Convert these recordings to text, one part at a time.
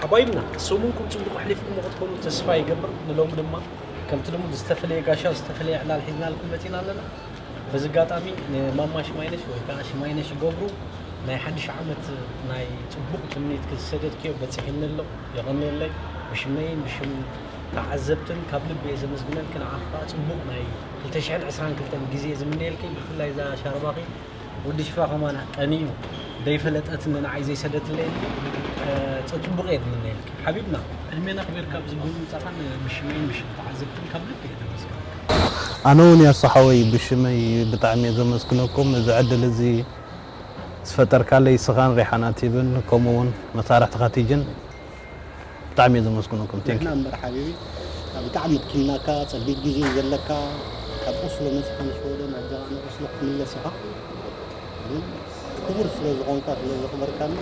ሓባይብና፣ ሰሙንኩም ጽቡቕ ኣሕሊፍኩሞ ክትኮኑ ተስፋ ይገብር። ንሎሚ ድማ ከምቲ ልሙድ ዝተፈለየ ጋሻ፣ ዝተፈለየ ዕላል ሒዝናልኩም መጺና ኣለና። በዚ ኣጋጣሚ ንማማ ሽማይነሽ ወይ ከዓ ሽማይነሽ ገብሩ ናይ ሓድሽ ዓመት ናይ ጽቡቕ ትምኒት ክዝሰደድክዮ በጺሕኒ ኣሎ። የቐንየለይ። ብሽመይን ብሽም ተዓዘብትን ካብ ልቢ እየ ዘመስግነልኪ። ንዓኺ ከዓ ጽቡቕ ናይ ክልተ ሽሕን ዕስራን ክልተን ግዜ እየ ዝምነየልኪ። ብፍላይ እዛ ሻርባኺ ወዲ ሽፋ ከማን ቀኒዩ ደይፈለጠትኒ ንዓይ ዘይሰደትለይ ጽቡቕ እየ ዝምነየልኪ ሓቢብና። ዕድሜና ክቢርካ ኣብዚ ብምምጻኻን ብሽመይን ብሽም ተዓዘብትን ካብ ልቢ እየ ዘመስግነካ። ኣነ እውን ያሱ ሓወይ ብሽመይ ብጣዕሚ እየ ዘመስግነኩም። እዚ ዕድል እዚ ዝፈጠርካለይ ስኻን ሪሓና ቲቪን ከምኡ እውን መሳርሕትኻ ቲጂን ብጣዕሚ እየ ዘመስግነኩም። ንሕና እምበር ሓቢቢ ብጣዕሚ ኣድኪምናካ፣ ጸቢብ ግዜ እዩ ዘለካ። ካብ ኦስሎ መጺኻ ንሽወደን ኣጃኻ ንኦስሎ ክትምለስ ኢኻ። ግን ክቡር ስለ ዝኾንካ ስለ ዘኽበርካና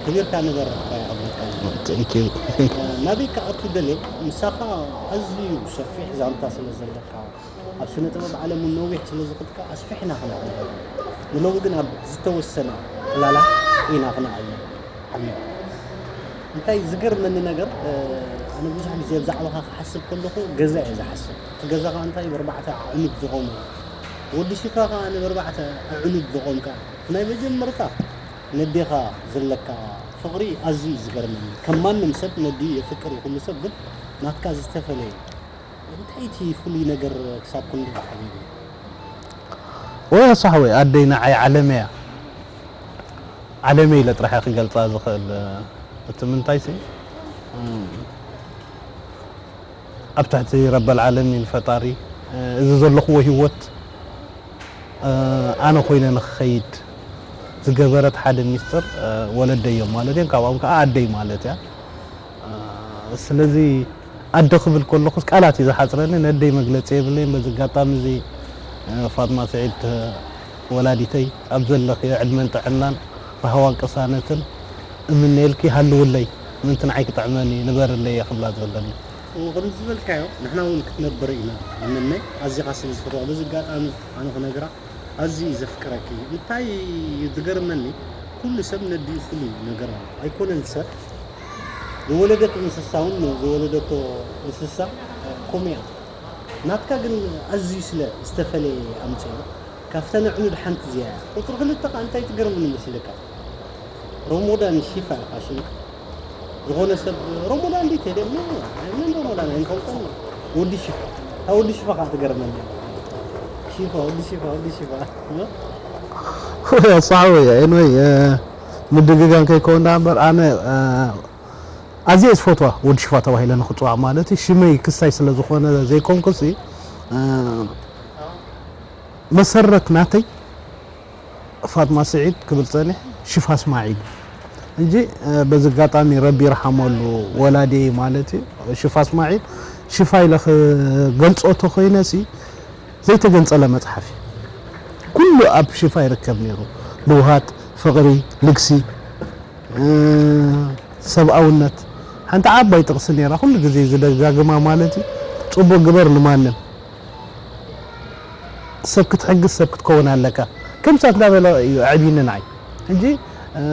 ክቢርካ ንበር ኢኻ ክብለካ ዝደሊ። ናበይ ክኣቱ ደልየ ምሳኻ ኣዝዩ ሰፊሕ ዛንታ ስለ ዘለካ ኣብ ስነ ጥበብ ዓለም እውን ነዊሕ ስለ ዝኸድካ ኣስፊሕና ክነዕልል። ንሎሚ ግን ኣብ ዝተወሰነ ዕላላት ኢና ክነዕልል። ሓቢቢ እንታይ ዝገርመኒ ነገር ኣነ ብዙሕ ግዜ ብዛዕባኻ ክሓስብ ከለኹ ገዛ እየ ዝሓስብ። እቲ ገዛኻ እንታይ ብኣርባዕተ ኣዕኑድ ዝቖመ ወዲ ሽፋ ከኣ ንብኣርባዕተ ኣዕኑድ ዝቖምካ ናይ መጀመርታ ነዴኻ ዘለካ ፍቕሪ ኣዝዩ እዩ ዝገርመኒ። ከም ማንም ሰብ ነዲኡ የፍቅር እዩ ኩሉ ሰብ፣ ግን ናትካ ዝተፈለየ እንታይ እቲ ፍሉይ ነገር ክሳብ ክንድዚ ሓቢቢ? ወይ ኣሳሕወይ ኣደይ ንዓይ ዓለመይ እያ። ዓለመይ ኢለ ጥራሕ እየ ክገልፃ ዝኽእል። እቲ ምንታይ ሲ ኣብ ትሕቲ ረበል ዓለሚን ፈጣሪ እዚ ዘለኽዎ ህይወት ኣነ ኮይነ ንክኸይድ ዝገበረት ሓደ ሚስጥር ወለደይ እዮም ማለት እዮም። ካብኦም ከዓ ኣደይ ማለት እያ። ስለዚ ኣደ ክብል ከለኹስ ቃላት እዩ ዝሓፅረኒ፣ ነደይ መግለፂ የብለይን። በዚ ኣጋጣሚ እዚ ፋጥማ ስዒድ ወላዲተይ ኣብ ዘለኽዮ ዕድመን ጥዕናን ራህዋን ቅሳነትን እምነየልኪ፣ ሃልውለይ፣ ምእንቲ ንዓይ ክጥዕመኒ ንበርለይ እየ ክብላ ዘለኒ። ከምዚ ዝበልካዮ ንሕና እውን ክትነብር ኢና ንምነ። ኣዚኻ ስለ ዝፈትዋ በዚ ኣጋጣሚ ኣነ ክነግራ ኣዝዩ እዩ ዘፍቅረኪ። እንታይ እዩ ዝገርመኒ፣ ኩሉ ሰብ ነዲኡ ፍሉይ ነገር ኣሎ። ኣይኮነን ሰብ ዝወለደት እንስሳ እውን ዝወለደቶ እንስሳ ከምኡ እያ። ናትካ ግን ኣዝዩ ስለ ዝተፈለየ ኣምፅኦ። ካብተን ኣዕኑድ ሓንቲ እዚኣ እያ። ቁፅሪ ክልተ ከዓ እንታይ ትገርመኒ መሲልካ? ሮሞዳን ሺፋ ኢኻ ሽምካ። ዝኾነ ሰብ ሮሞዳን ድዩ ቴዲ? ምን ሮሞዳን ኣይንፈልጦን። ወዲ ሽፋ ካብ ወዲ ሽፋ ከዓ ትገርመኒ። ሽፋ ወዲ ሽፋ ወዲ ሽፋ። ሳዕወ እያ ኤንወይ ምድግጋም ከይከውን ዳ እምበር ኣነ ኣዝየ ዝፈትዋ ወዲ ሽፋ ተባሂለ ንክፅዋዕ ማለት እዩ። ሽመይ ክሳይ ስለ ዝኾነ ዘይኮንኩሲ መሰረት ናተይ ፋጥማ ስዒድ ክብል ጸኒሕ ሽፋ እስማዒል እንጂ በዚ ኣጋጣሚ ረቢ ይርሓመሉ ወላዲየይ ማለት እዩ። ሽፋ እስማዒል ሽፋ ኢለ ክገልጾ ተኾይነ ሲ ዘይተገንጸለ መጽሓፍ እዩ። ኩሉ ኣብ ሽፋ ይርከብ ነይሩ። ልውሃት፣ ፍቕሪ፣ ልግሲ፣ ሰብኣውነት ሓንቲ ዓባይ ጥቕሲ ነይራ ኩሉ ግዜ ዝደጋግማ ማለት እዩ። ጽቡቕ ግበር ንማንም ሰብ ክትሕግዝ ሰብ ክትከውን ኣለካ። ከም ሳት እንዳበለ እዩ ኣዕቢኒ ንዓይ። ሕጂ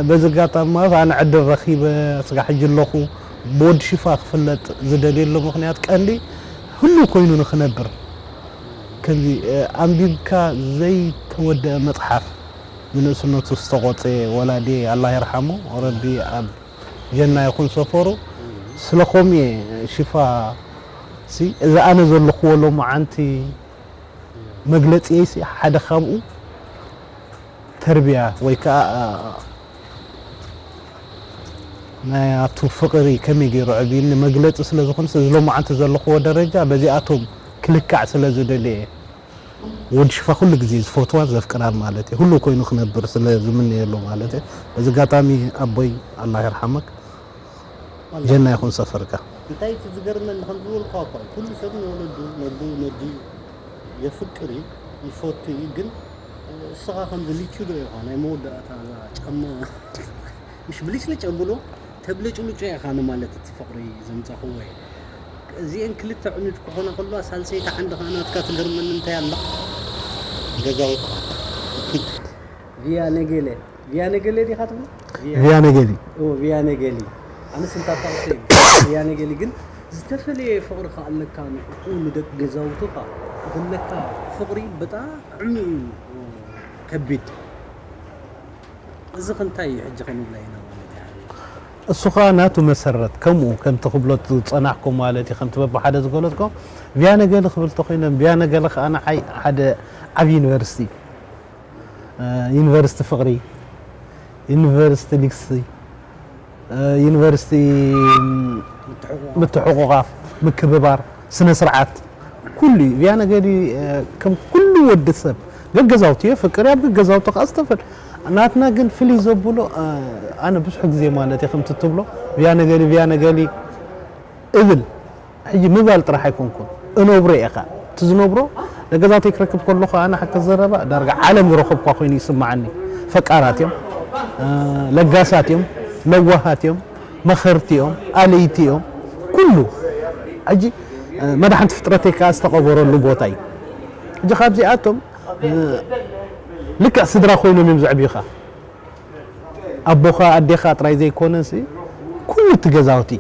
በዚ ኣጋጣሚ ማለት ኣነ ዕድል ረኺበ ስጋ ሕጂ ኣለኹ ብወዲ ሽፋ ክፍለጥ ዝደልየሉ ምኽንያት ቀንዲ ህሉው ኮይኑ ንኽነብር ከምዚ ኣንቢብካ ዘይተወደአ መፅሓፍ ብንእስነቱ ዝተቖፀየ ወላዲ ኣላህ ይርሓሞ ረቢ ኣብ ጀና ይኹን ሰፈሩ። ስለ ከምኡ እየ ሽፋ ሲ እዚ ኣነ ዘለኽዎ ሎማዓንቲ መግለፂየይ ሲ ሓደ ካብኡ ተርቢያ ወይ ከዓ ናይ ኣቱ ፍቕሪ ከመይ ገይሩ ዕብዩኒ መግለፂ ስለ ዝኾነ እዚ ሎማዓንቲ ዘለኽዎ ደረጃ በዚኣቶም ክልካዕ ስለ ዝደልየ እየ። ወዲ ሽፋ ኩሉ ግዜ ዝፈትዋን ዘፍቅራን ማለት እዩ። ሁሉ ኮይኑ ክነብር ስለ ዝምነየሉ ማለት እዩ። በዚ ኣጋጣሚ ኣቦይ ኣላህ ይርሓመክ ጀና ይኹን ሰፈርካ። እንታይ እቲ ዝገርመኒ ከም ዝበልኳ እኳ እዩ። ኩሉ ሰብ ንወለዱ ነዱ ነዱ የፍቅር እዩ ይፈቱ እዩ። ግን እስኻ ከምዚ ሊቹዶ ኢኻ ናይ መወዳእታ እዛ ጫማ ምሽ ብልጭልጭ ኣብሎ ተብለጭልጮ ኢኻ ንማለት እቲ ፍቕሪ ዘምጻኽዎ እየ። እዚኤን ክልተ ዕኑድ ክኾና ከለዋ ሳልሰይቲ ዓንዲ ኸዓ ናትካ ትገርመኒ እንታይ ኣላ? ገዛውትኻ። ቪያ ነገሌ ቪያ ነገሌ ዲኻ ትብሎ? ቪያ ቪያ ነገሊ ኦ ቪያ ነገሊ ኣነስ እንታጣቕሰ እያ ነገሊ ግን ዝተፈለየ ፍቕሪ ከኣለካ ንዕኡ ንደቂ ገዛውትኻ ዘለካ ፍቕሪ ብጣዕሚ እዩ ከቢድ። እዚ ክንታይ እዩ ሕጂ ክንብላ ኢና ማለት እዩ። እሱ ኸዓ ናቱ መሰረት ከምኡ ከምቲ ክብሎ ዝጸናሕኩም ማለት እዩ። ከምቲ በብሓደ ዝገለጽኩም ቪያነገሊ ክብል ተኾይኖም ቪያነገሊ ኸዓ ንዓይ ሓደ ዓብ ዩኒቨርሲቲ ዩኒቨርሲቲ ፍቕሪ፣ ዩኒቨርሲቲ ሊግሲ፣ ዩኒቨርሲቲ ምትሕቑቓፍ፣ ምክብባር፣ ስነ ስርዓት ኩሉ እዩ። ቪያነገሊ ከም ኩሉ ወዲ ሰብ ገገዛውቲ የፍቅር እያ፣ ኣብ ገገዛውቲ ከዓ ዝተፈል ናትና ግን ፍልይ ዘብሎ ኣነ ብዙሕ ግዜ ማለት እየ ከምቲ ትብሎ ቪያነገሊ ቪያነገሊ እብል ሕጂ ምባል ጥራሕ ኣይኮንኩን እነብሮ እየ ኸዓ እቲ ዝነብሮ ደገዛተይ ክረክብ ከለኹ ኣነ ሓቂ ዘረባ ዳርጋ ዓለም ዝረኸብኳ ኮይኑ ይስምዓኒ። ፈቃራት እዮም፣ ለጋሳት እዮም፣ ለዋሃት እዮም፣ መኸርቲ እዮም፣ ኣለይቲ እዮም። ኩሉ ሕጂ መድሓንቲ ፍጥረተይ ከዓ ዝተቐበረሉ ቦታ እዩ። ሕጂ ካብዚኣቶም ልክዕ ስድራ ኮይኖም እዮም ዘዕብዩኻ። ኣቦኻ ኣዴኻ ጥራይ ዘይኮነሲ ኩሉ እቲ ገዛውቲ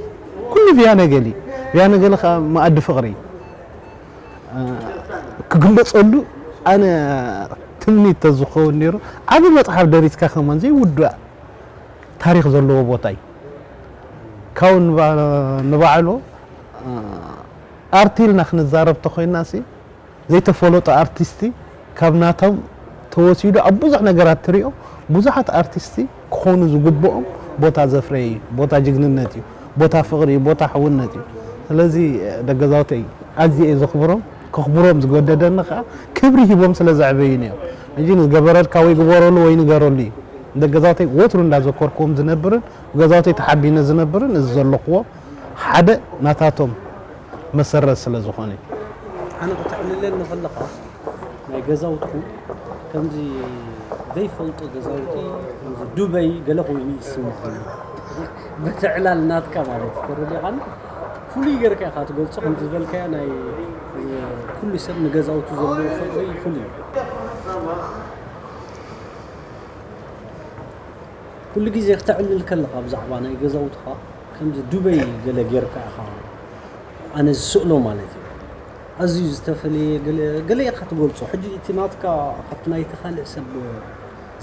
ኩሉ ቪያነገሊ ቪያነገሊ ከዓ መኣዲ ፍቕሪ ክግለፀሉ ኣነ ትምኒት ተዝኸውን ነይሩ ዓብ መፅሓፍ ደሪስካ ከማን ዘይውዳእ ታሪክ ዘለዎ ቦታ እዩ። ካብኡ ንባዕሉ ኣርት ኢልና ክንዛረብ ተኮይና ሲ ዘይተፈለጡ ኣርቲስቲ ካብ ናቶም ተወሲዱ ኣብ ብዙሕ ነገራት ትሪኦ ብዙሓት ኣርቲስቲ ክኾኑ ዝግብኦም ቦታ ዘፍረየ እዩ። ቦታ ጅግንነት እዩ፣ ቦታ ፍቕሪ እዩ፣ ቦታ ሕውነት እዩ። ስለዚ ደገዛውተይ ኣዝየ እየ ዘኽብሮም፣ ከኽብሮም ዝገደደኒ ከዓ ክብሪ ሂቦም ስለ ዘዕበዩኒ እዮም። ሕጂ ንዝገበረልካ ወይ ግበረሉ ወይ ንገረሉ እዩ። ደገዛውተይ ወትሩ እንዳዘከርክዎም ዝነብርን ብገዛውተይ ተሓቢነ ዝነብርን እዚ ዘለኽዎ ሓደ ናታቶም መሰረት ስለ ዝኾነ እዩ። ኣነ ክተዕልለኒ ከለኻ ናይ ገዛውትኹም ከምዚ ዘይፈልጦ ገዛውቲ ከምዚ ዱበይ ገለ ኮይኑ ይስምዓኒ። በቲ ዕላል ናትካ ማለት እዩ ተረዲኻኒ። ፍሉይ ጌርካ ኢኻ ትገልጾ ከምቲ ዝበልካዮ ናይ ኩሉ ሰብ ንገዛውቱ ዘለዎ ፍቕሪ ፍሉይ እዩ። ኩሉ ግዜ ክተዕልል ከለኻ ብዛዕባ ናይ ገዛውትኻ ከምዚ ዱበይ ገለ ጌርካ ኢኻ ኣነ ዝስእሎ ማለት እዩ። ኣዝዩ ዝተፈለየ ገለ ገለ ኢኻ ትገልጾ። ሕጂ እቲ ናትካ ካብቲ ናይቲ ካልእ ሰብ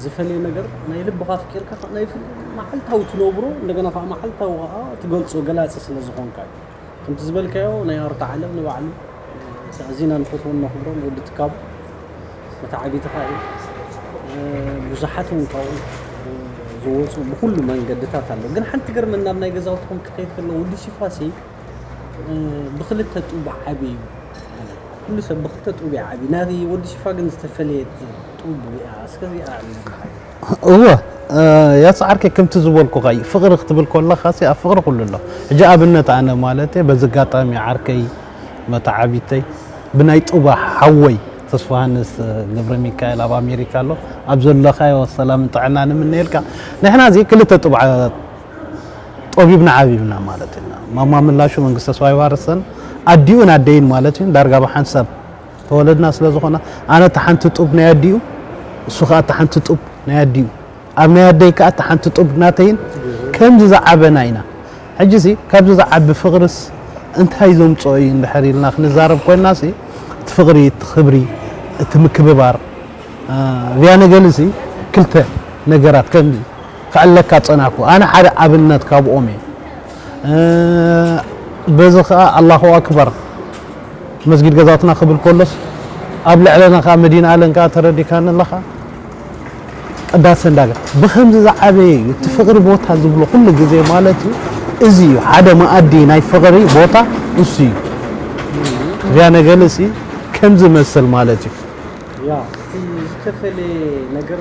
ዝፈልየ ነገር ናይ ልብኻ ኣፍቂርካ ናይ ፍል- መዓልታዊ ትነብሮ እንደገና ከዓ መዓልታዊ ከዓ ትገልጾ ገላጺ ስለ ዝኾንካ እዩ። ከምቲ ዝበልካዮ ናይ ኣርት ዓለም ንባዕሉ ኣዚና ንፈትዎን ነኽብሮን ወዲ ትካቡ መተዓቢትኻ እዩ። ብዙሓት እውን ካብኡ ዝወፁ ብኩሉ መንገድታት ኣሎ። ግን ሓንቲ ገርመን ናብ ናይ ገዛውትኹም ክኸይድ ከሎ ወዲ ሽፋሲ ብክልተ ጡብ ዓቢ እዩ። ኩሉ ሰብ ብክልተ ጡብ እዩ ዓቢ። ናቲ ወዲ ሽፋ ግን ዝተፈለየት ጡብ እያ። እስከ እዚኣ ኣዕልለና። እወ ያስ ዓርከይ ከምቲ ዝበልኩኻ እዩ። ፍቕሪ ክትብል ከለኻ ሲ ኣብ ፍቕሪ ኩሉ ኣሎ። ሕጂ ኣብነት ኣነ ማለት በዚ ኣጋጣሚ ዓርከይ መተዓቢተይ ብናይ ጡባ ሓወይ ተስፋሃንስ ገብረ ሚካኤል ኣብ ኣሜሪካ ኣሎ። ኣብ ዘለኻዮ ሰላምን ጥዕናን ንምነየልካ። ንሕና እዚ ክልተ ጡብ ጠቢብና ዓቢብና ማለት ኢና። ማማ ምላሹ መንግስተ ሰማይ ይዋርሰን ኣዲኡን ኣደይን ማለት እዩ ዳርጋ ብሓንሳብ ተወለድና ስለ ዝኾና ኣነ እታ ሓንቲ ጡብ ናይ ኣዲኡ እሱ ከዓ እታ ሓንቲ ጡብ ናይ ኣዲኡ ኣብ ናይ ኣደይ ከዓ እታ ሓንቲ ጡብ ናተይን ከምዚ ዝዓበና ኢና። ሕጂ ሲ ካብዚ ዝዓቢ ፍቕርስ እንታይ ዘምፅኦ እዩ እንድሕር ኢልና ክንዛረብ ኮይና ሲ እቲ ፍቕሪ እቲ ክብሪ እቲ ምክብባር ቪያነገሊ ሲ ክልተ ነገራት ከምዚ ክዕለካ ጸናኩ ኣነ ሓደ ኣብነት ካብኦም እየ። በዚ ከዓ ኣላሁ ኣክበር መስጊድ ገዛትና ክብል ከሎስ ኣብ ልዕለና ከዓ መዲና ኣለን ከዓ ተረዲካኒ ኣለኻ ቅዳሴ እንዳገ ብከምዚ ዝዓበየ እዩ እቲ ፍቅሪ ቦታ ዝብሎ ኩሉ ግዜ ማለት እዩ። እዚ እዩ ሓደ መኣዲ ናይ ፍቅሪ ቦታ እሱ እዩ። ቪያነገሊ ሲ ከም ዝመስል ማለት እዩ። ያ እቲ ዝተፈለየ ነገር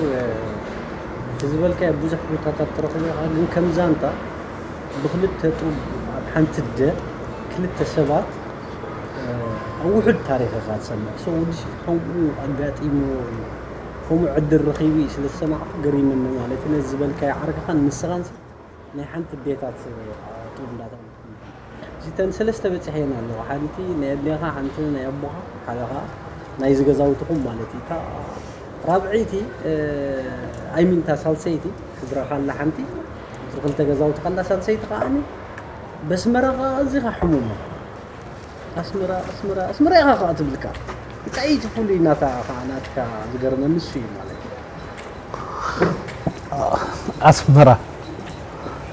እቲ ዝበልካዮ ብዙሕ ቦታታት ትረኽቦ ኢኻ፣ ግን ከም ዛንታ ብክልተ ጡብ ኣብ ሓንቲ ኣደ ክልተ ሰባት ኣብ ውሑድ ታሪኽ ኢኻ ትሰምዕ። So ወዲ ሽፋ ከምኡ ኣጋጢሞ ከምኡ ዕድል ረኺቡ እዩ ስለ ዝሰማዕኩ ገሪምኒ ማለት እዩ። ነዚ ዝበልካዮ ዓርክኻን ንስኻን ናይ ሓንቲ ኣዴታት ጡብ እንዳተቐበልኩም እዚተን ሰለስተ በፂሐን ኣለዋ። ሓንቲ ናይ ኣዴኻ፣ ሓንቲ ናይ ኣቦኻ፣ ሓደ ኸዓ ናይዚ ገዛውትኹም ማለት እዩ። እታ ራብዐይቲ ኣይሚን እታ ሳልሰይቲ ስድራኻ ኣላ ሓንቲ፣ እቲ ክልተ ገዛውትኻ ኣላ ሳልሰይቲ ከዓኒ በስመራ ኸዓ እዚኻ ሕሙም። ኣስመራ ኣስመራ ኣስመራ ኢኻ ኸዓ ትብልካ። እንታይ እዩ እቲ ፍሉይ ናታ ኸዓ ናትካ ዝገርመኒ እሱ እዩ ማለት እዩ። ኣስመራ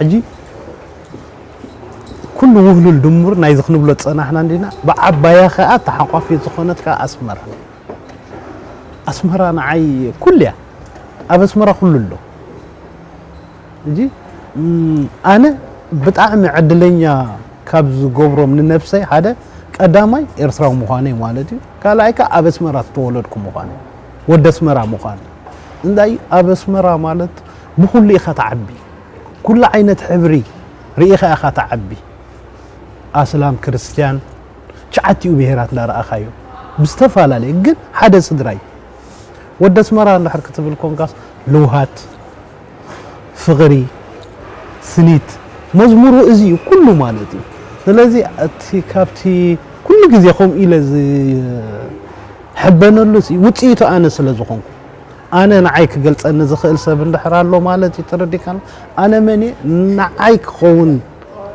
ሕጂ ኩሉ ውህሉል ድሙር ናይዚ ክንብሎ ዝጸናሕና እንዲና፣ ብዓባያ ከኣ ተሓቋፊት ዝኾነት ከኣ ኣስመራ። ኣስመራ ንዓይ ኩሉ እያ። ኣብ ኣስመራ ኩሉ ኣሎ። ሕጂ ኣነ ብጣዕሚ ዕድለኛ ካብ ዝገብሮም ንነብሰይ ሓደ ቀዳማይ ኤርትራዊ ምዃነይ ማለት እዩ። ካልኣይ ከኣ ኣብ ኣስመራ ዝተወለድኩ ምዃነይ፣ ወዲ ኣስመራ ምዃነይ። እንታይ ኣብ ኣስመራ ማለት ብኹሉ ኢኻ ትዓቢ። ኩሉ ዓይነት ሕብሪ ርኢኻ ኢኻ ትዓቢ። ኣስላም፣ ክርስትያን፣ ትሽዓቲኡ ብሄራት እንዳረኣኻዮ ብዝተፈላለየ ግን ሓደ ስድራይ። ወዲ ኣስመራ እንድሕር ክትብል ኮንካስ ልውሃት፣ ፍቕሪ፣ ስኒት፣ መዝሙሩ እዚ እዩ ኩሉ ማለት እዩ። ስለዚ እቲ ካብቲ ኩሉ ግዜ ከምኡ ኢለ ዝሕበነሉ ውፅኢቱ ኣነ ስለ ዝኾንኩ ኣነ ንዓይ ክገልፀኒ ዝኽእል ሰብ እንድሕር ኣሎ ማለት እዩ። ተረዲካን ኣነ መን እየ ንዓይ ክኸውን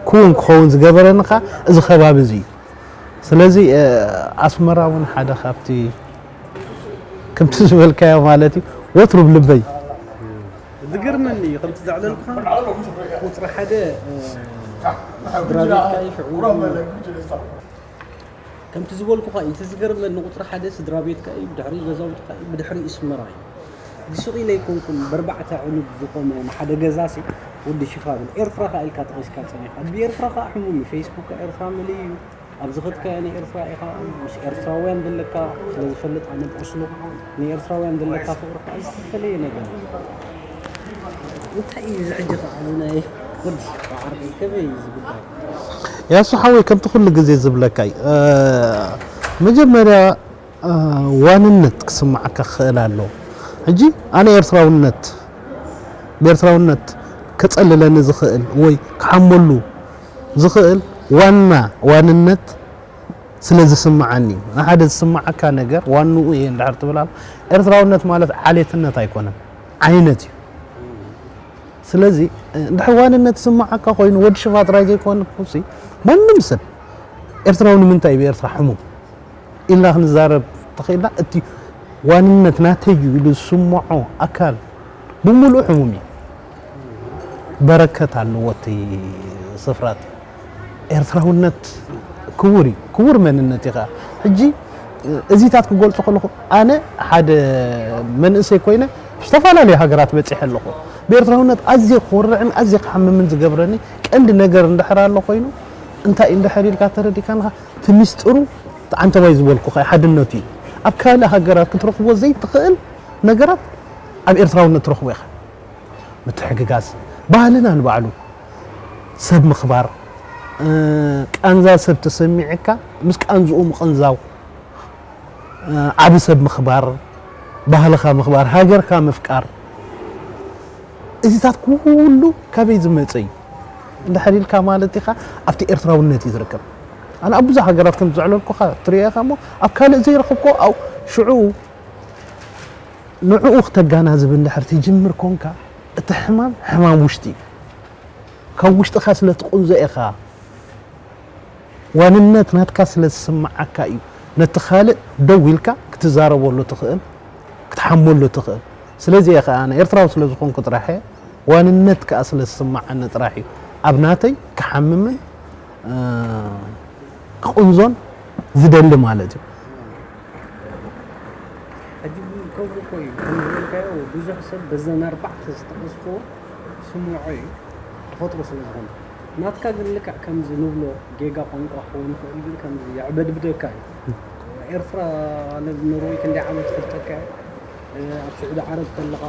ክውን ክኸውን ዝገበረኒ ኸዓ እዚ ከባቢ እዚ እዩ። ስለዚ ኣስመራ እውን ሓደ ካብቲ ከምቲ ዝበልካዮ ማለት እዩ ወትሩ ብልበይ ዝገርመኒ እዩ ከምቲ ዘዕለልካ ቁፅሪ ሓደ ስድራ ቤትካ እዩ ሽዑ ከምቲ ዝበልኩኻ እዩ እቲ ዝገርመኒ ቁፅሪ ሓደ ስድራ ቤትካ እዩ ብድሕሪ ገዛውትካ እዩ ብድሕሪ ኣስመራ እዩ እዚ ሱቕ ኢለ ኣይኮንኩን በርባዕተ ዕኑድ ዝቆመ ንሓደ ገዛ ሲ ወዲ ሽፋብል ኤርትራ ኸዓ ኢልካ ጠቒስካ ጸኒኻ ብኤርትራ ኸዓ ሕሙም እዩ ፌስቡክ ኤርትራ ምልእ እዩ ኣብ ዝኸድካዮ ንኤርትራ ኢኻ ምስ ኤርትራውያን ዘለካ ስለ ዝፈልጥ ኣነ ብቁስሉ ንኤርትራውያን ዘለካ ፍቕሪ ከዓ ዝተፈለየ ነገር እዩ እንታይ እዩ እዚ ሕጂ ከዓ እዚ ናይ ወዲ ዓርቢ ከመይ እዩ እዚ ጉዳይ ያሱ ሓወይ ከምቲ ኩሉ ግዜ ዝብለካ እዩ መጀመርያ ዋንነት ክስምዓካ ክኽእል ኣለዎ ሕጂ ኣነ ኤርትራውነት ብኤርትራውነት ከጸልለኒ ዝኽእል ወይ ክሓመሉ ዝኽእል ዋና ዋንነት ስለ ዝስምዓኒ እዩ። ንሓደ ዝስምዓካ ነገር ዋንኡ እየ እንድሕር ትብል ኣሎ። ኤርትራውነት ማለት ዓሌትነት ኣይኮነን፣ ዓይነት እዩ። ስለዚ እንድሕር ዋንነት ዝስምዓካ ኮይኑ ወዲ ሽፋ ጥራይ ዘይኮንኩሲ ማንም ሰብ ኤርትራዊ ንምንታይ እዩ ብኤርትራ ሕሙም ኢልና ክንዛረብ ተኽኢልና እቲ ዋንነት ናተይ እዩ ኢሉ ዝስምዖ ኣካል ብምሉኡ ሕሙም እዩ። በረከት ኣለዎ እቲ ስፍራ እቲ። ኤርትራውነት ክቡር እዩ፣ ክቡር መንነት እዩ ከዓ። ሕጂ እዚታት ክገልፆ ከለኹ ኣነ ሓደ መንእሰይ ኮይነ ዝተፈላለዩ ሃገራት በፂሐ ኣለኹ። ብኤርትራውነት ኣዝየ ክኾርዕን ኣዝየ ክሓምምን ዝገብረኒ ቀንዲ ነገር እንድሕር ኣሎ ኮይኑ እንታይ እንድሕር ኢልካ ተረዲእካ ኣለኻ እቲ ሚስጥሩ እቲ ዓንተባይ ዝበልኩኻ ሓድነቱ እዩ። ኣብ ካልእ ሃገራት ክትረኽቦ ዘይትኽእል ነገራት ኣብ ኤርትራውነት ትረኽቦ ኢኻ። ምትሕግጋዝ ባህልና ንባዕሉ ሰብ ምኽባር ቃንዛ ሰብ ተሰሚዕካ ምስ ቃንዝኡ ምቕንዛው ዓቢ ሰብ ምኽባር ባህልኻ ምኽባር ሃገርካ ምፍቃር እዚታት ኩሉ ካበይ ዝመፀ እዩ እንድሕር ኢልካ ማለት ኢኻ ኣብቲ ኤርትራውነት እዩ ዝርከብ ኣነ ኣብ ብዙሕ ሃገራት ከም ዘዕለልኩኻ ትሪኦ ኢኻ እሞ ኣብ ካልእ ዘይረኽብኮ ኣብ ሽዑ ንዕኡ ክተጋናዝብ እንድሕር ትጅምር ኮንካ እቲ ሕማም ሕማም ውሽጢ እዩ ካብ ውሽጥኻ ስለ ትቕንዞ ኢኻ ዋንነት ናትካ ስለ ዝስምዓካ እዩ ነቲ ካልእ ደው ኢልካ ክትዛረበሉ ትኽእል ክትሓመሉ ትኽእል ስለዚ እየ ከዓ ኣነ ኤርትራዊ ስለ ዝኾንኩ ጥራሕ እየ ዋንነት ከዓ ስለ ዝስምዓኒ ጥራሕ እዩ ኣብ ናተይ ክሓምምን ክቕንዞን ዝደሊ ማለት እዩ ሕጂ ከምኡ እኮ እዩ ከም ዝበልካዮ ብዙሕ ሰብ በዘን ኣርባዕተ ዝጠቐስክዎ ስምዖ እዩ ተፈጥሮ ስለ ዝኾነ ናትካ ግን ልክዕ ከምዚ ንብሎ ጌጋ ቋንቋ ክኸውን ይኽእል ግን ከምዚ የዕበድብደካ እዩ ኤርትራ ኣነ ኖርወይ ክንደይ ዓመት ይፈልጠካ እየ ኣብ ስዑዲ ዓረብ ከለኻ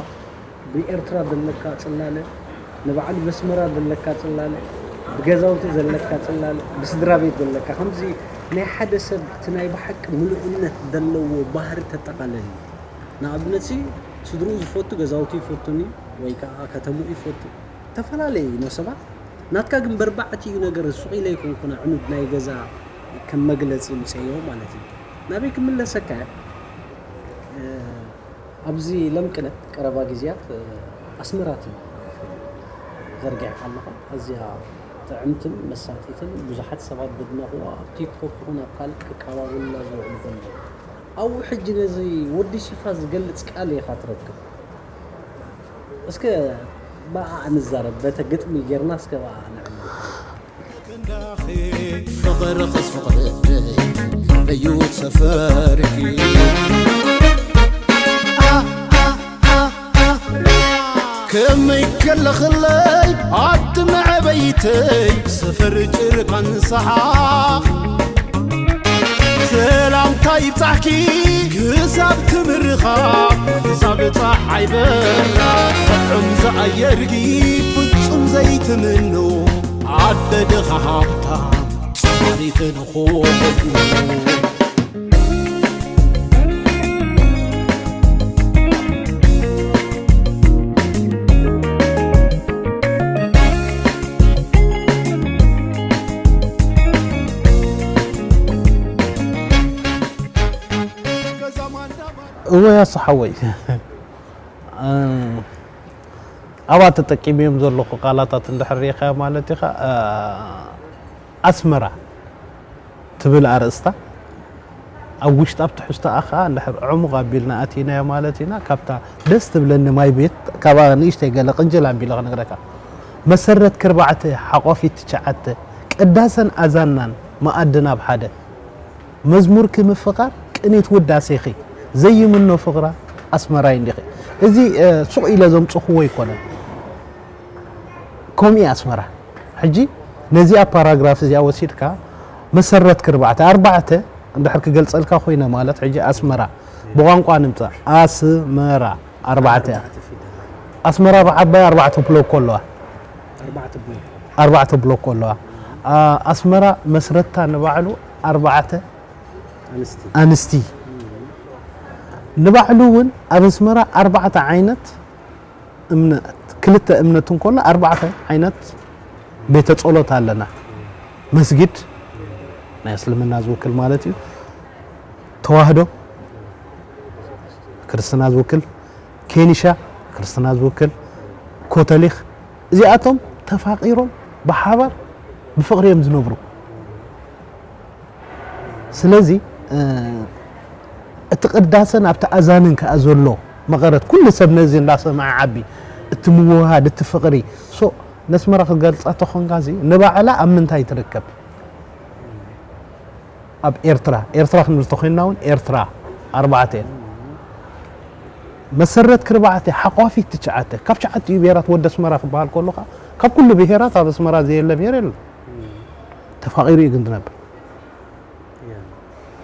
ብኤርትራ ዘለካ ጽላለ ንባዕሉ በስመራ ዘለካ ጽላለ ብገዛውቲ ዘለካ ጽላለ ብስድራ ቤት ዘለካ ከምዚ ናይ ሓደ ሰብ እቲ ናይ ብሓቂ ምሉእነት ዘለዎ ባህሪ ተጠቓለል እዩ ንኣብነት ሲ ስድርኡ ዝፈቱ ገዛውቲ ይፈቱኒ ወይ ከዓ ከተምኡ ይፈቱ ተፈላለየ እዩ ነሰባት ናትካ ግን በርባዕቲኡ ነገር ሱቕ ኢለ ይኮንኩን ኣዕኑድ ናይ ገዛ ከም መግለጺ ምጸዮ ማለት እዩ ናበይ ክምለሰካ እየ ኣብዚ ለምቅነ ቀረባ ግዜያት ኣስመራት እዩ ዘርጊሕካ ኣለኻ ኣዝያ ጥዕምትን መሳጢትን ብዙሓት ሰባት ዘድነቕዋ ኣብ ቲክቶክ ይኹን ኣብ ካልእ ክቀባበሉላ ዝውዕሉ ዘለዉ። ኣብኡ ሕጂ ነዚ ወዲ ሺፋ ዝገልጽ ቃል ኢኻ ትረክብ። እስከ ብኣኣ ንዛረብ፣ በተ ግጥሚ ጌርና እስከ ብኣኣ ንዕልል። ፍቕርኽስ ፍቕሪ እዩ ሰፈርኪ ከመይ ከለኽለይ ኣቲ መዕበይተይ ሰፈር ጭርቃን ሰሓቕ ሰላምታ ይብጻሕኪ ክሳብ ክምርኻ ክሳብ ጸሓይ በራ ጥዑም ዝኣየርኪ ፍጹም ዘይትምኖ ኣደ ድኻ ሃብታ ጸሓሪትን ኾኹ እወ ያሰሓወይ ኣብኣ ተጠቂመዮም ዘለኹ ቃላታት እንድሕር ርኢኻዮ ማለት ኢኻ። ኣስመራ ትብል ኣርእስታ ኣብ ውሽጣ ኣብ ትሕዝቶኣ ከዓ እንድሕር ዕሙቕ ኣቢልና ኣቲናዮ ማለት ኢና። ካብታ ደስ ትብለኒ ማይ ቤት ካብኣ ንእሽተይ ገለ ቅንጭል ኣቢለ ክነግረካ። መሰረት ክርባዕተ ሓቋፊት ትሽዓተ ቅዳሰን ኣዛናን መኣድን ኣብ ሓደ መዝሙርኪ ምፍቓር ቅኒት ውዳሴኺ ዘይምኖ ፍቕራ ኣስመራይ እንዲኺ። እዚ ሱቕ ኢለ ዘምፅኽዎ ኣይኮነን። ከምኡ ኣስመራ ሕጂ ነዚኣ ፓራግራፍ እዚኣ ወሲድካ መሰረት ክርባዕተ ኣርባዕተ እንድሕር ክገልፀልካ ኮይነ ማለት ሕጂ ኣስመራ ብቋንቋ ንምፃእ ኣስመራ ኣርባዕተ እያ። ኣስመራ ብዓባይ ኣርባዕተ ብሎኮ ኣለዋ። ኣርባዕተ ብሎኮ ኣለዋ። ኣስመራ መስረታ ንባዕሉ ኣርባዕተ ኣንስቲ ንባዕሉ እውን ኣብ ኣስመራ ኣርባዕተ ዓይነት እምነት ክልተ እምነት እንኮሎ ኣርባዕተ ዓይነት ቤተ ጸሎት ኣለና። መስጊድ ናይ እስልምና ዝውክል ማለት እዩ። ተዋህዶ ክርስትና ዝውክል፣ ኬኒሻ ክርስትና ዝውክል፣ ኮተሊክ እዚኣቶም ተፋቒሮም ብሓባር ብፍቕሪ እዮም ዝነብሩ። ስለዚ እቲ ቅዳሰን ኣብቲ ኣዛንን ከኣ ዘሎ መቐረት ኩሉ ሰብ ነዚ እንዳሰምዐ ዓቢ እቲ ምውህሃድ እቲ ፍቕሪ ሶ ነስመራ ክገልጻ ተኾንካ እዚ ንባዕላ ኣብ ምንታይ ትርከብ? ኣብ ኤርትራ ኤርትራ ክንብል ተኾይንና እውን ኤርትራ ኣርባዕተ እየን። መሰረት ክርባዕተ ሓቋፊት ትሽዓተ ካብ ትሽዓቲኡ ብሄራት ወዲ ኣስመራ ክበሃል ከሎ ከዓ ካብ ኩሉ ብሄራት ኣብ ኣስመራ ዘየለ ብሄር የለን። ተፋቒሩ እዩ ግን ዝነብር።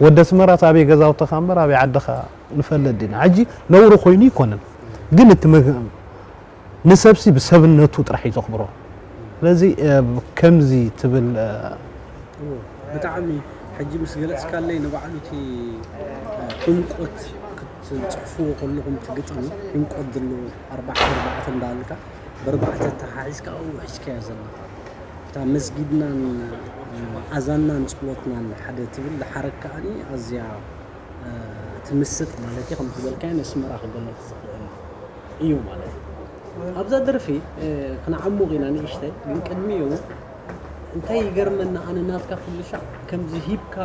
ወዲ ኣስመራ ኣበይ ገዛውትኻ እምበር ኣበይ ዓድኻ ንፈልጥ ዲና። ሕጂ ነውሪ ኮይኑ ይኮነን ግን እቲ ንሰብሲ ብሰብነቱ ጥራሕ እዩ ዘኽብሮ። ስለዚ ከምዚ ትብል ብጣዕሚ ሕጂ ምስ ገለጽካለይ ንባዕሉ እቲ ዕምቆት ክትጽሕፍዎ ከለኹም እቲ ግጥሚ ዕምቆት ዘለዎ ኣርባዕተ ኣርባዕተ እንዳበልካ ብኣርባዕተ ተሓሒዝካ ኣብኡ ሒዝካዮ ዘለኻ እታ መስጊድናን ኣዛንናን ጸሎትናን ሓደ ትብል ሓረግ ከኣኒ ኣዝያ ትምስጥ ማለት እዩ። ከምቲ ዝበልካዮ ነስመራ ክገልጽ ዝኽእል እዩ ማለት እዩ። ኣብዛ ደርፊ ክንዓሙቕ ኢና ንእሽተይ፣ ግን ቅድሚኡ እንታይ ይገርመና ኣነ ናትካ ኩሉ ሻዕ ከምዚ ሂብካ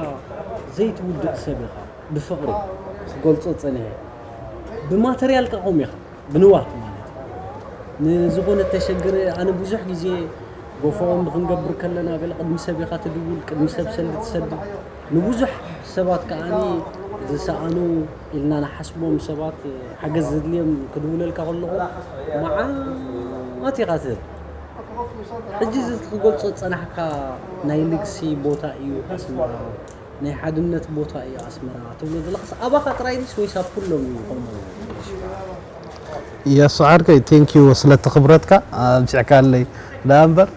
ዘይትውድእ ሰብ ኢኻ። ብፍቕሪ ክገልጾ ዝጸንሐ ብማተርያል ከኣ ከምኡ ኢኻ። ብንዋት ማለት እዩ። ንዝኾነ እተሸግረ ኣነ ብዙሕ ግዜ ጎፎኦም ክንገብር ከለና ገለ ቅድሚ ሰብ ኢኻ ትድውል፣ ቅድሚ ሰብ ሰልዲ ትሰድድ። ንብዙሕ ሰባት ከኣኒ ዝሰኣኑ ኢልና ንሓስቦም ሰባት ሓገዝ ዘድልዮም ክድውለልካ ከለኹ መዓት ኢኻ ትህብ። ሕጂ እዚ ክገልጾ ዝጸናሕካ ናይ ልግሲ ቦታ እዩ ኣስመራ። ናይ ሓድነት ቦታ እዩ ኣስመራ ትብሎ ዘለኻስ ኣባኻ ጥራይ ድስ ወይስ ኣብ ኩሎም እዩ ከምኡ? የሱ ዓርከይ ቴንኪዩ ስለቲ ክብረትካ ኣብዚዕካለይ ደኣ እምበር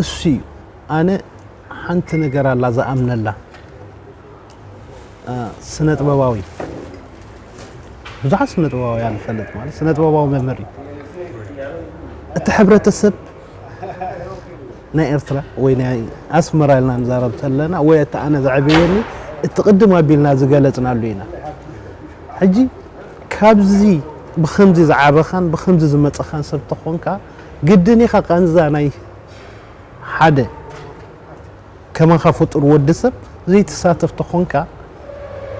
እሱ እዩ ኣነ ሓንቲ ነገር ኣላ ዝኣምነላ ስነ ጥበባዊ ብዙሓት ስነ ጥበባውያን ንፈልጥ ማለት ስነ ጥበባዊ መምህር እዩ እቲ ሕብረተሰብ ናይ ኤርትራ ወይ ናይ ኣስመራ ኢልና ንዛረብ ተለና ወይ እቲ ኣነ ዘዕበየኒ እቲ ቅድም ኣቢልና ዝገለጽናሉ ኢና ሕጂ ካብዚ ብከምዚ ዝዓበኻን ብከምዚ ዝመጸኻን ሰብ ተኾንካ ግድን ኢኻ ቃንዛ ናይ ሓደ ከማኻ ፍጡር ወዲ ሰብ ዘይትሳተፍ ተኾንካ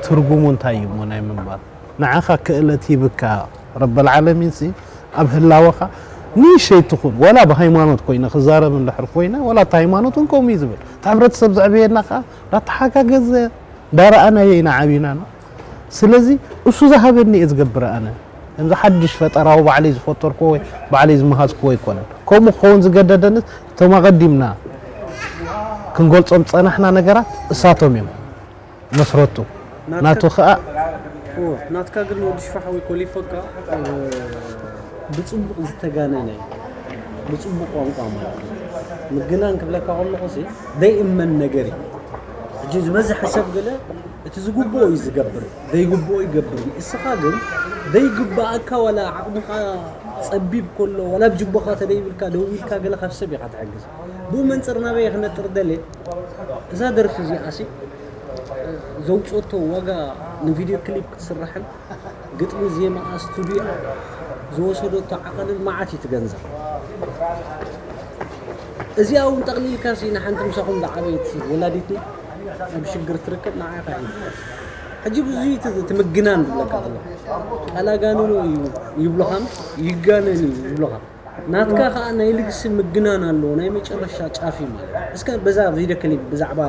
ትርጉሙ እንታይ እዩ እሞ ናይ ምንባር? ንዓኻ ክእለት ሂብካ ረበል ዓለሚን ሲ ኣብ ህላወኻ ንእሽተይ ትኹን፣ ወላ ብሃይማኖት ኮይነ ክዛረብ እንድሕር ኮይነ፣ ወላ እቲ ሃይማኖት እውን ከምኡ እዩ ዝብል። እቲ ሕብረተሰብ ዘዕበየና ከዓ እንዳተሓጋገዘ እንዳረኣናዮ ኢና ዓቢና ነው። ስለዚ እሱ ዝሃበኒ እየ ዝገብር ኣነ። ከምዚ ሓድሽ ፈጠራዊ ባዕለይ ዝፈጠርክዎ ወይ ባዕለይ ዝመሃዝክዎ ኣይኮነን። ከምኡ ክኸውን ዝገደደንስ እቶም ኣቐዲምና ክንገልጾም ዝጸናሕና ነገራት እሳቶም እዮም መስረቱ። ናቱ ከዓ ናትካ ግን ወዲ ሽፋ ሓወይ ኮሊፈካ ብፅቡቅ ዝተጋነነ ብፅቡቅ ቋንቋ ማለት እዩ። ምግናን ክብለካ ከለኹ ሲ ዘይእመን ነገር እዩ። ሕጂ ዝበዝሐ ሰብ ገለ እቲ ዝግብኦ እዩ ዝገብር፣ ዘይግብኦ ይገብር። እስኻ ግን ዘይግብኣካ ዋላ ዓቕምኻ ፀቢብ ከሎ ዋላ ብጅቦኻ ተደይብልካ ደው ኢልካ ገለ ካብ ሰብ ኢኻ ትሕግዝ። ብኡ መንፅር ናበይ ክነጥር ደልየ እዛ ደርፊ እዚኣ ሲ ዘውፅኦቶ ዋጋ ንቪድዮ ክሊፕ ክትስራሕን ግጥሚ ዜማኣ ስቱዲዮ ዝወሰደቶ ዓቐንን መዓት እዩ ትገንዘብ። እዚኣ እውን ጠቕሊልካ ሲ ንሓንቲ ምሳኹም ዝዓበየት ወላዲትና ኣብ ሽግር ትርከብ ንዓ ኢኻ ሒዝካ። ሕጂ ብዙ ትምግናን ዝብለካ ከሎ ቃል ኣጋንኖ እዩ ይብሉኻን ይጋነን እዩ ይብሉኻ። ናትካ ከዓ ናይ ልግሲ ምግናን ኣለዎ ናይ መጨረሻ ጫፍ እዩ ማለት እዩ። እስከ በዛ ቪድዮ ክሊፕ ብዛዕባ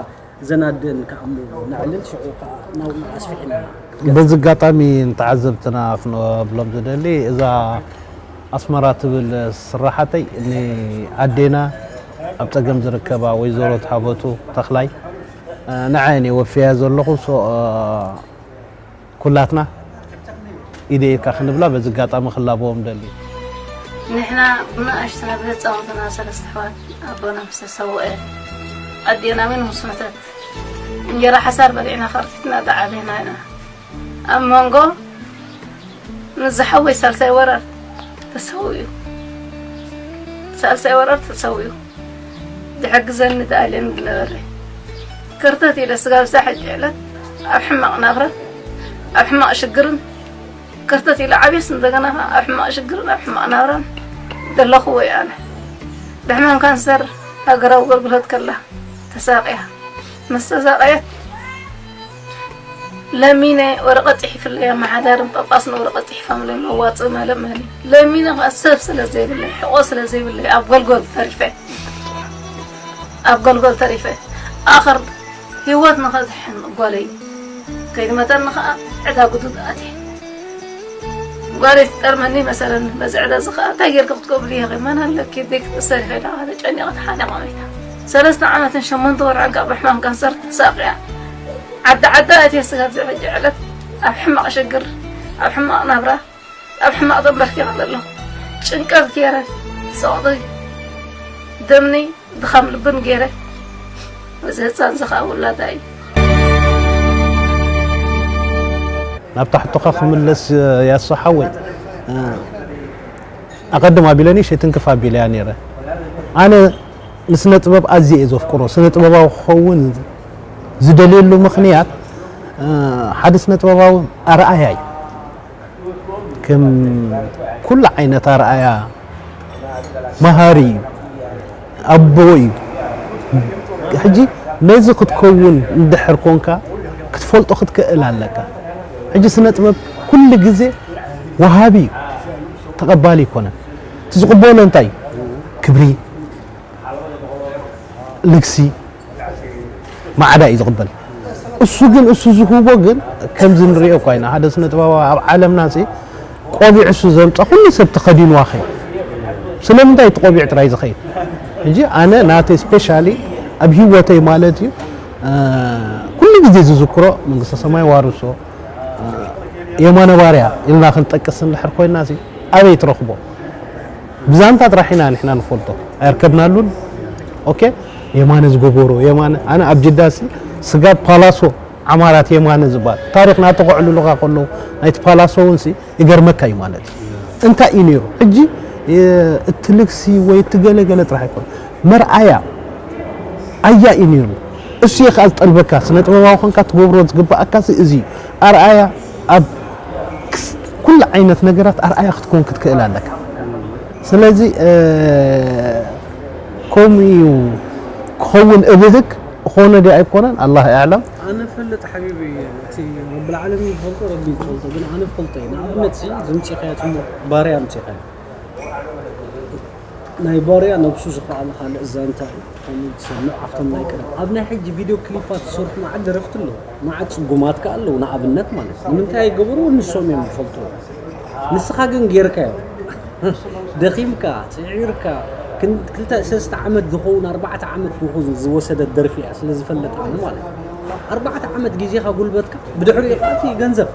ዘናድን ከኣ እሞ ነዕልል ሽዑ ከኣ ናብኡ ኣስፊሕና። በዚ ኣጋጣሚ ንተዓዘብትና ክንብሎም ዝደሊ እዛ ኣስመራ ትብል ስራሓተይ ንኣዴና ኣብ ጸገም ዝርከባ ወይዘሮ ተሃበቱ ተኽላይ ንዓይ እየ ወፍያ ዘለኹ። ኩላትና ኢደ ኢድካ ክንብላ በዚ ኣጋጣሚ ክላበዎም ደሊ። ንሕና ብንኣሽቱና ብህፃውንትና ሰለስተ ኣሕዋት ኣቦና ምስ ተሰውአ ኣዴና እውን ምስ ሞተት እንጀራ ሓሳር በሊዕና ከርቲትና ዝዓበና ኢና። ኣብ መንጎ ምስ ዝሓወይ ሳልሳይ ወራር ተሰዊኡ ሳልሳይ ወራር ተሰዊኡ ዝሕግዘኒ ዝኣልየኒ ዝነበረ ከርተት ኢለ ስጋብ እዛ ሕጂ ዕለት ኣብ ሕማቕ ናብራን ኣብ ሕማቕ ሽግርን ከርተት ኢለ ዓብየስ እንደገና ኣብ ሕማቕ ሽግርን ኣብ ሕማቕ ናብራን ዘለኹ ወይ ኣነ ብሕማም ካንሰር ሃገራዊ ኣገልግሎት ከላ ተሳቕያ ምስ ተሳቐየት ለሚነ ወረቐት ፅሒፍለይ ኣመሓዳርን ጳጳስን ወረቐት ፅሒፎምለይ መዋፅእ መለመኒ ለሚነ ከዓ ሰብ ስለ ዘይብለይ ሕቆ ስለ ዘይብለይ ኣብ ጎልጎል ተሪፈ ኣብ ጎልጎል ተሪፈ ኣኸር ህይወት ንኸድሕን ጓለይ ከይትመተኒ ከዓ ዕዳ ጉዱድ ኣትየ ጓለይ ትጠርመኒ መሰለኒ በዚ ዕዳ እዚ ከዓ እንታይ ጌርኪ ክትገብሪ ኢኺ መን ኣለኪ ደይ ክትእሰሪ ከይዳ ተጨኒቐ ተሓኒቐ መይታ ሰለስተ ዓመትን ሸሞንተ ወርሕን ከዓ ብሕማም ካንሰር ተሳቕያ ዓዲ ዓዳ ኣትየ ስጋብ ዝሕጂ ዕለት ኣብ ሕማቕ ሽግር ኣብ ሕማቕ ናብራ ኣብ ሕማቕ ተንበርኪኸ ዘለኹ ጭንቀት ገይረ ሰቕጢ ደምኒ ድኻም ልብን ገይረ እዚ ህፃን እዚ ከዓ ውላዳ እዩ ናብታ ሕቶኻ ክምለስ ያሶ ሓወይ ኣቐድም ኣቢለኒ ሸይትንክፍ ኣቢለያ ነይረ ኣነ ንስነ ጥበብ ኣዝየ እየ ዘፍቅሮ ስነ ጥበባዊ ክኸውን ዝደልየሉ ምኽንያት ሓደ ስነ ጥበባዊ ኣርኣያ እዩ ከም ኩሉ ዓይነት ኣርኣያ መሃሪ እዩ ኣቦ እዩ ሕጂ ነዚ ክትከውን እንድሕር ኮንካ ክትፈልጦ ክትክእል ኣለካ ሕጂ ስነ ጥበብ ኩሉ ግዜ ወሃቢ እዩ ተቐባሊ ይኮነን እቲ ዝቕበሎ እንታይ ክብሪ ልግሲ ማዕዳ እዩ ዝቕበል እሱ ግን እሱ ዝህቦ ግን ከምዚ ንሪኦ እኳ ኢና ሓደ ስነ ጥበባዊ ኣብ ዓለምና ሲ ቆቢዕ እሱ ዘምፀ ኩሉ ሰብ ተኸዲንዋ ኸይ ስለምንታይ እቲ ቆቢዕ ጥራይ ዝኸይድ እንጂ ኣነ ናተይ ስፔሻሊ ኣብ ህይወተይ ማለት እዩ ኩሉ ግዜ ዝዝክሮ መንግስተ ሰማይ ዋርሶ የማነ ባርያ ኢልና ክንጠቅስ እንድሕር ኮይና ሲ ኣበይ ትረኽቦ ብዛንታ ጥራሕ ኢና ንሕና ንፈልጦ ኣይርከብናሉን ኦኬ የማነ ዝገበሮ የማነ ኣነ ኣብ ጅዳሲ ስጋብ ፓላሶ ዓማራት የማነ ዝበሃል ታሪኽ ናተኸዕልሉኻ ከለዉ ናይቲ ፓላሶ እውን ሲ ይገርመካ እዩ ማለት እዩ እንታይ እዩ ነይሩ ሕጂ እቲ ልግሲ ወይ እቲ ገለገለ ጥራሕ ኣይኮነ መርኣያ ኣያ እዩ ነይሩ እሱ እየ ከዓ ዝጠልበካ ስነ ጥበባዊ ኮንካ ትገብሮ ዝግባኣካ ሲ እዚ እዩ ኣርኣያ ኣብ ኩሉ ዓይነት ነገራት ኣርኣያ ክትኮን ክትክእል ኣለካ ስለዚ ከምኡ እዩ ክኸውን እብህግ። ኾነ ዲ ኣይኮነን ኣላህ ኣዕለም። ኣነ ፈልጥ ሓቢቢ፣ እቲ ረብል ዓለሚን ዝፈልጦ ረቢ ዝፈልጦ። ግን ኣነ ፈልጦ እዩ። ንኣብነት እዚ ዝምፅእካዮ ፅሙቕ ባርያ ምፅእካዮ፣ ናይ ባርያ ነብሱ ዝኸኣለ ካልእ ዛንታ እዩ። ከምኡ ትሰምዕ ኣብቶም ናይ ቀደም ኣብ ናይ ሕጂ ቪድዮ ክሊፓት ዝሰርሑ መዓት ደረፍቲ ኣለዉ፣ መዓት ፅጉማት ከ ኣለዉ። ንኣብነት ማለት ንምንታይ ኣይገበርዎ ንሶም እዮም ዝፈልጥዎ። ንስኻ ግን ጌርካዮ። ደኺምካ፣ ጽዒርካ፣ ክልተ ሰለስተ ዓመት ዝኸውን ኣርባዕተ ዓመት ዝወሰደት ደርፊ እያ። ስለ ዝፈለጥ ኣነ ማለት እዩ። ኣርባዕተ ዓመት ግዜኻ፣ ጉልበትካ፣ ብድሕሪኡ ከኣ እቲ ገንዘብ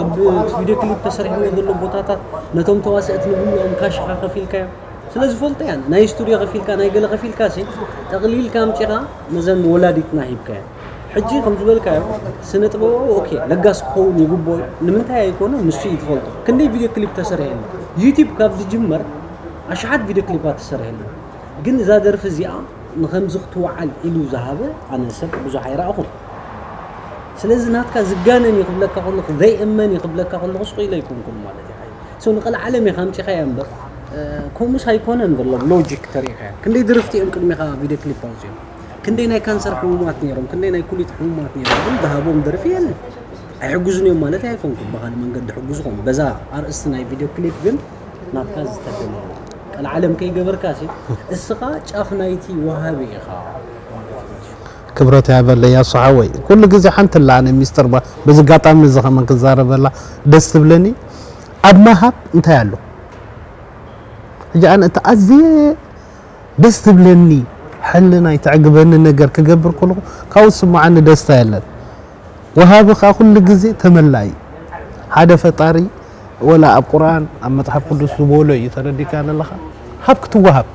ኣብ ቪድዮ ክሊፕ ተሰሪሕዎ ዘሎ ቦታታት ነቶም ተዋሰእቲ ንብሎም ካሽኻ ከፊልካዮም። ስለ ዝፈልጦ እያ። ናይ ስቱድዮ ከፊልካ፣ ናይ ገለ ከፊልካ ሲ ጠቕሊልካ ኣምጺኻ ነዘን ወላዲትና ሂብካዮ። ሕጂ ከም ዝበልካዮ ስነ ጥበባዊ ኦኬ ለጋስ ክኸውን ይግብኦ እዩ። ንምንታይ ኣይኮነ ንሱ እዩ ዝፈልጦ። ክንደይ ቪድዮ ክሊፕ ተሰሪሕሉ ዩቲብ ካብ ዝጅመር ኣሽሓት ቪድዮ ክሊፓት ተሰሪሕሉ። ግን እዛ ደርፊ እዚኣ ንኸምዚ ክትወዓል ኢሉ ዝሃበ ኣነ ሰብ ብዙሕ ኣይረኣኹን። ስለዚ ናትካ ዝጋነን እዩ ክብለካ ከለኹ ዘይእመን እዩ ክብለካ ከለኹ ስቕ ኢለ ኣይኮንኩን ማለት እዩ። ሓይ ሰው ንቐልዓለም ኢኻ ኣምጺኻያ እምበር ከምኡስ ኣይኮነን ዘሎ ሎጂክ ተሪኢኻያ። ክንደይ ድርፍቲ እዮም ቅድሚኻ ቪድዮ ክሊፕ ኣውፅኦም። ክንደይ ናይ ካንሰር ሕሙማት ነይሮም፣ ክንደይ ናይ ኩሊት ሕሙማት ነይሮም፣ ግን ዝሃቦም ደርፊ የለን። ኣይሕግዙን እዮም ማለት ኣይኮንኩም፣ ብኻልእ መንገዲ ሕጉዝኹም። በዛ ኣርእስቲ ናይ ቪድዮ ክሊፕ ግን ናትካ ዝተደለየ ቀልዓለም ከይገበርካ ሲ እስኻ ጫፍ ናይቲ ወሃቢ ኢኻ። ክብረት ያበለይ ኣሱ ሓወይ። ኩሉ ግዜ ሓንቲ ኣላ ኣነ ሚስጥር ባ-፣ በዚ ኣጋጣሚ እዚ ከመን ክዛረበላ ደስ ትብለኒ። ኣብ ምሃብ እንታይ ኣሎ? ሕጂ ኣነ እቲ ኣዝየ ደስ ትብለኒ፣ ሕልናይ ተዕግበኒ ነገር ክገብር ከለኹ ካብኡ ዝስምዓኒ ደስታ የለን። ወሃቢ ከኣ ኩሉ ግዜ ተመላኢ። ሓደ ፈጣሪ ወላ ኣብ ቁርኣን ኣብ መጽሓፍ ቅዱስ ዝበሎ እዩ፣ ተረዲካ ዘለኻ ሃብ ክትወሃብ።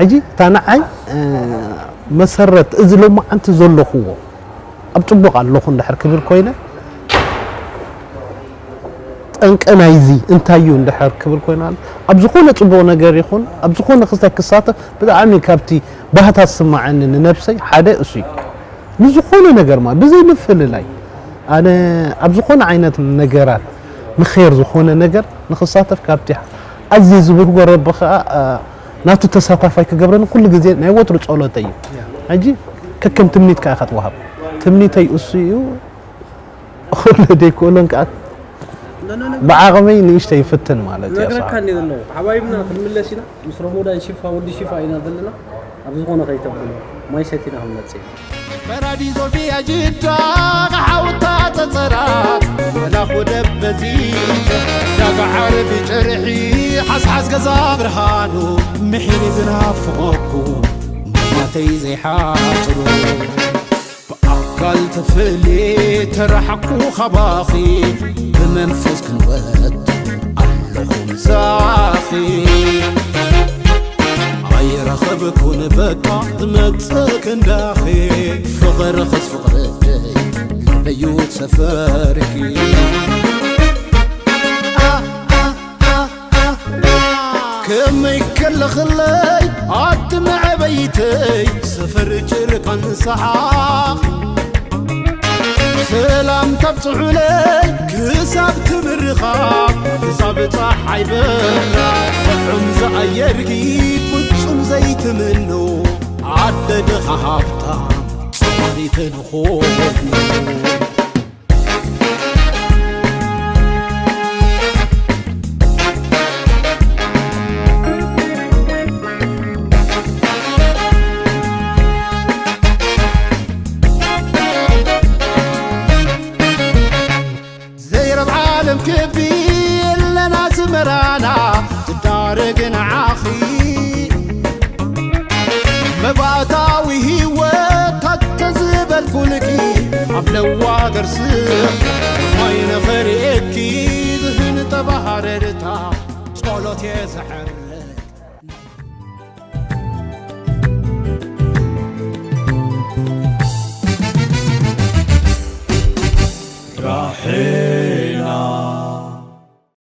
ሕጂ እታ ንዓይ መሰረት እዚ ሎማዓንቲ ዘለኹዎ ኣብ ጽቡቕ ኣለኹ እንድሕር ክብል ኮይነ፣ ጠንቂ ናይዚ እንታይ እዩ እንድሕር ክብል ኮይነ፣ ኣብ ዝኾነ ጽቡቕ ነገር ይኹን ኣብ ዝኾነ ክስታይ ክሳተፍ ብጣዕሚ ካብቲ ባህታ ዝስማዓኒ ንነብሰይ ሓደ እሱ እዩ። ንዝኾነ ነገር ማለት ብዘይ ምፍልላይ ኣነ ኣብ ዝኾነ ዓይነት ነገራት ንኸይር ዝኾነ ነገር ንኽሳተፍ ካብቲ ኣዝየ ዝብህጎ ረቢ ኸኣ ናቱ ተሳታፋይ ክገብረኒ ኩሉ ግዜ ናይ ወትሩ ጸሎተይ እዩ። ሕጂ ከከም ትምኒትካ ኢኻ ትወሃብ። ትምኒተይ እሱ እዩ። ክእሎ ዘይክእሎን ከኣ ብዓቕመይ ንእሽተይ ይፍትን ማለት እዩ። ነግረካ እንደ ዘለኹ ሓባይብና ክንምለስ ኢና። ምስ ረሞዳን ሽፋ ወዲ ሽፋ ኢና ዘለና። ኣብ ዝኾነ ከይተብሎ ማይ ሰቲና ክንመጽእ ኢና። ፈራዲዞ ቪያ ጅዳ ሓውታ ጸጸራት መላኹ ደበዚ ዳጋ ዓርቢ ጨርሒ ሓዝሓዝ ገዛ ብርሃኑ ምሒር ዝናፍቐኩ ማማተይ ዘይሓጽሩ ብኣካል ተፈልየ ተረሓቕኩ ካባኺ ብመንፈስ ክንወት ኣለኹ ምሳኺ ኣይረኸብኩን በቃ ዝመጽእ ክንዳኺ ፍቕርኽስ ፍቕረይ ልበዩ ሰፈርኪ ከመይ ከለኽለይ ኣቲ መዕበይተይ ሰፈር ጭርቃን ሰሓቕ ሰላም ታብጽሑለይ ክሳብ ትብርኻ ክሳብ ጸሓይ በራ ጥዑም ዝኣየርኪ ፍጹም ዘይትምኖ ኣደ ድኻ ሃብታ ጸዋሪተ ንኾኑ ዘይረብ ዓለም ክቢ ኣለና ዝመራና ትዳረግ ንዓኺ መባእታዊ ህይወት ተዝበልኩልኪ ኣብ ለዋ ገርስኽ ማይ ንኽርእየኪ ዝህንጠባ ሃረርታ ጸሎት እየ ዘዕርግ ራሕል